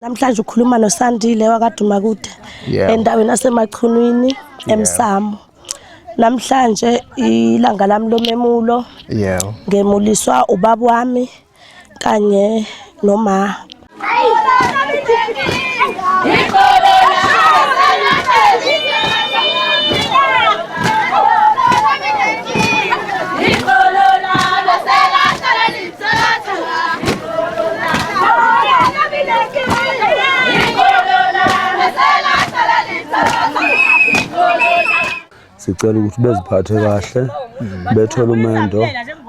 Namhlanje ukhuluma noSandile wakaDumakude endaweni yaseMachunwini eMsamo. Namhlanje ilanga lami lomemulo. Ngemuliswa ubaba wami kanye noma. Sicela ukuthi beziphathe kahle bethole umendo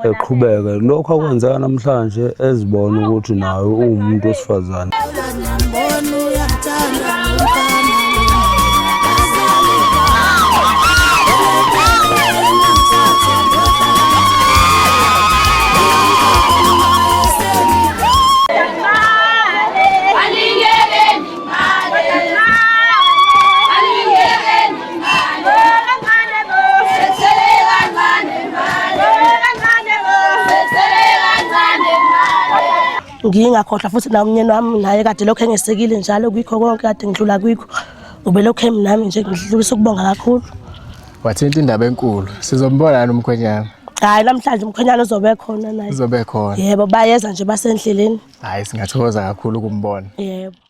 eqhubeke lokho akwenzeka namhlanje ezibona ukuthi naye uwumuntu wesifazane. Ngingakhohlwa futhi na umnyeni wami naye kade lokho engesekile njalo kwikho konke kade ngidlula kwikho, ubelokhu emi nami nje, ngidlulisa ukubonga kakhulu. Wathinta indaba enkulu. Sizombona yini umkhwenyana? Hayi, namhlanje umkhwenyana uzobe khona naye. Uzobe khona. Yebo, bayeza nje, basendleleni. Hayi, singathokoza kakhulu ukumbona. Yebo.